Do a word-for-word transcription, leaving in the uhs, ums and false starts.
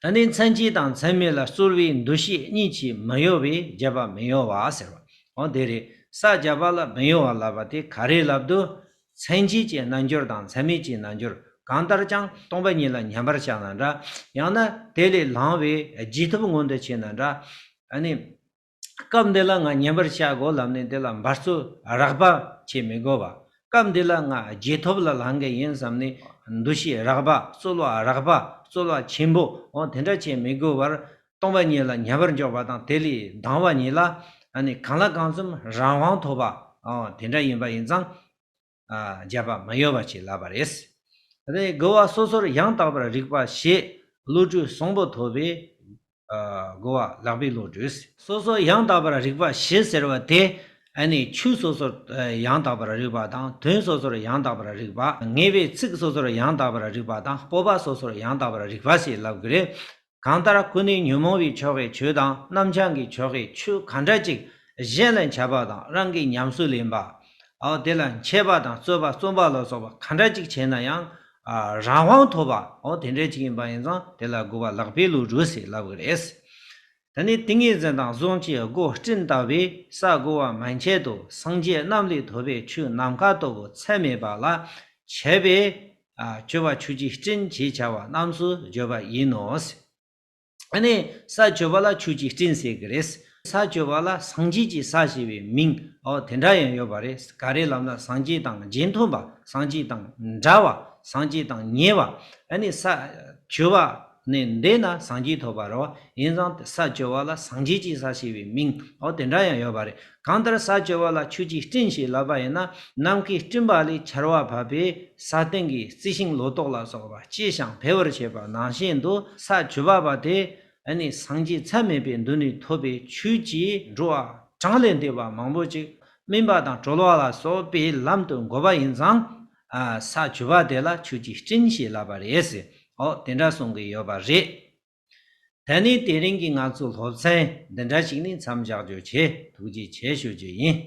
ད་ནི་མཚན་བཅས་དང་མཚན་མེད་ལ་རྩོལ་བའི་འདུ་ཤེས་གཉིས་ཀྱིས་མི་གཡོ་བས་བརྒྱད་པ་མི་གཡོ་བ་ཟེར་བ། འོ་དེ་རེད། ས་བརྒྱད་པ་ལ་མི་གཡོ་བ་ལབ་པ་དེ་ག་རེ་ལབ་དུས། མཚན་བཅས་ཀྱི་རྣལ་འབྱོར་དང་མཚན་མེད་ཀྱི་རྣལ་འབྱོར། གང་ལྟར་ཀྱང་སྟོང་པ་ཉིད་ལ་མཉམ་པར་བཞག་ན་འདྲ། ཡང་ན་དེ་ལས་ལངས་པའི་རྗེས་ཐོབ་མངོན་དུ་བྱས་ན་འདྲ། ཨ་ནི། སྐབས་འདི་ལ་ང་མཉམ་པར་བཞག་དགོས་ལབ་ནས་དེ་ལ་འབད་རྩོལ་རགས་པ་བྱེད་མི་དགོས་པ། སྐབས་འདི་ལ་ང་རྗེས་ཐོབ་ལ་ལངས་ཀྱི་ཡིན་བསམ་ནས་འདུ་ཤེས་རགས་པ། རྩོལ་བ་རགས་པ། རྩོལ་བ་ཆེན་པོ། འོ་དེ་འདྲ་བྱེད་མི་དགོས་པར། སྟོང་པ་ཉིད་ལ་མཉམ་པར་འཇོག་པ་དང་དེ་ལས་ལྡང་བ་ཉིད་ལ། ཨ་ནི་གང་ལ་གང་འཚམ་རང་དབང་ཐོབ་པ། འོ་དེ་འདྲ་ཡིན་པ་ཡིན་ཙང་། ཨ་བརྒྱད་པ་མི་གཡོ་བ་ཞེས་ལབ་པ་རེད། དེ་དགུ་པ་སོ་སོར་ཡང་དག་པར་རིག་པ་ཞེས་བློ་གྲོས་བཟང་པོ་ཐོབ་པས། ཨ་དགུ་པ་ལེགས་པའི་བློ་གྲོས། སོ་སོར་ཡང་དག་པར་རིག་པ་ཞེས་ཟེར་བ་དེ། ཨ་ནི་ཆོས་སོ་སོར་ཡང་དག་པར་རིག་པ་དང་དོན་སོ་སོར་ཡང་དག་པར་རིག་པ། ངེས་པའི་ཚིག་སོ་སོར་ཡང་དག་པར་རིག་པ་དང་སྤོབས་པ་སོ་སོར་ཡང་དག་པར་རིག་པ་ཞེས་ལབ་ཀྱི་རེད། གང་ལྟར་ཀུན་ནས་ཉོན་མོངས་པའི་ཕྱོགས་ཀྱི་ཆོས་དང་རྣམ་བྱང་གི་ཕྱོགས་ཀྱི་ཆོས་ག་འདྲ་ཅིག་གཞན་ལ་འཆད་པ་དང་རང་གིས་ཉམས་སུ་ལེན་པ། འོ་དེ་ལ་འཆད་པ་དང་རྩོད་པ་རྩོམ་པ་ལ་སོགས་པ་ག་འདྲ་ཅིག་བྱས་ན་ཡང་། ཨ་རང་དབང་ཐོབ་པ། འོ་དེ་འདྲ་ཅིག་ཡིན་པ་ཡིན་ཙང་དེ་ལ་དགུ་པ་ལེགས་པའི་བློ་གྲོས་ཞེས་ལབ་ཀྱི་རེད། ད་ནི་ཏིང་ངེ་འཛིན་དང་གཟུངས་ཀྱི་སྒོ་སྤྲིན་ལྟ་བུའི་ས་དགུ་པ་མན་ཆད་དུ་སངས་རྒྱས་རྣམས་ལས་ཐོབ་པའི་ཆོས་ནམ་མཁའ་ལྟ་བུ་ཚད་མེད་པ་ལ་འཆད་པས། ཨ་སྤྱོད་པ་ཆོས་ཀྱི་སྤྲིན་ཞེས་བྱ་བ་རྣམས་སུ་བརྗོད་པ་ཡིན་ནོ། ཨ་ནི་ས་བཅུ་པ་ལ་ཆོས་ཀྱི་སྤྲིན་ཟེར་གྱི་རེད། ས་བཅུ་པ་ལ་སངས་རྒྱས་ཀྱི་ས་ཞེས་པའི་མིང་འོ་དེ་འདྲ་ཡང་ཡོད་པ་རེད། ག་རེ་ལབ་ན་སངས་རྒྱས་དང་རྗེས་མཐུན་པ། སངས་རྒྱས་དང་འདྲ་བ། སངས་རྒྱས་དང་ཉེ་བ། ཨ་ནི་ས་བཅུ་པ་ནས་འདས་ན་སངས་རྒྱས་ཐོབ་པ་རེད། ཡིན་ཙང་ས་བཅུ་པ་ལ་སངས་རྒྱས་ཀྱི་ས་ཞེས་པའི་མིང་འོ་དེ་འདྲ་ཡང་ཡོད་པ་རེད། གང་ལྟར་ས་བཅུ་པ་ལ་ཆོས་ཀྱི་སྤྲིན་ཞེས་ལབ་པ་ཡིན་ན་ནམ་མཁའི་སྤྲིན་པ་ལས་ཆར་པ་བབས་པས་ས་སྟེང་གི་རྩི་ཤིང་ལོ་ཏོག་ལ་སོགས་པ་སྐྱེས་ཤིང་འཕེལ་བར་བྱེད་པ་ནང་བཞིན་དུ་ས་བཅུ་པ་པ་དེ་ཨ་ནི་སངས་རྒྱས་ཚད་མེད་པའི་མདུན་ནས་ཐོབ་པའི་ཆོས་ཀྱི་འགྲོ་བ་གྲངས་ལས་འདས་པ་མང་པོ་ཅིག་སྨིན་པ་དང་གྲོལ་བ་ལ་སོགས་པའི་ལམ་དུ་འགོད་པ་ཡིན་ཙང་། ཨ་ས་བཅུ་པ་དེ་ལ་ཆོས་ཀྱི་སྤྲིན་ཞེས་ལབ་པ་རེད་ཟེར། འོ་དེ་འདྲ་གསུང་གི་ཡོད་པ་རེད། ད་ནི་དེ་རིང་གི་ང་ཚོའི་སློབ་ཚན་འདི་འདྲ་ཞིག་ནས་མཚམས་བཞག་རྒྱུ་བྱེད། ཐུགས་རྗེ་ཆེ་ཞུ་རྒྱུ་ཡིན།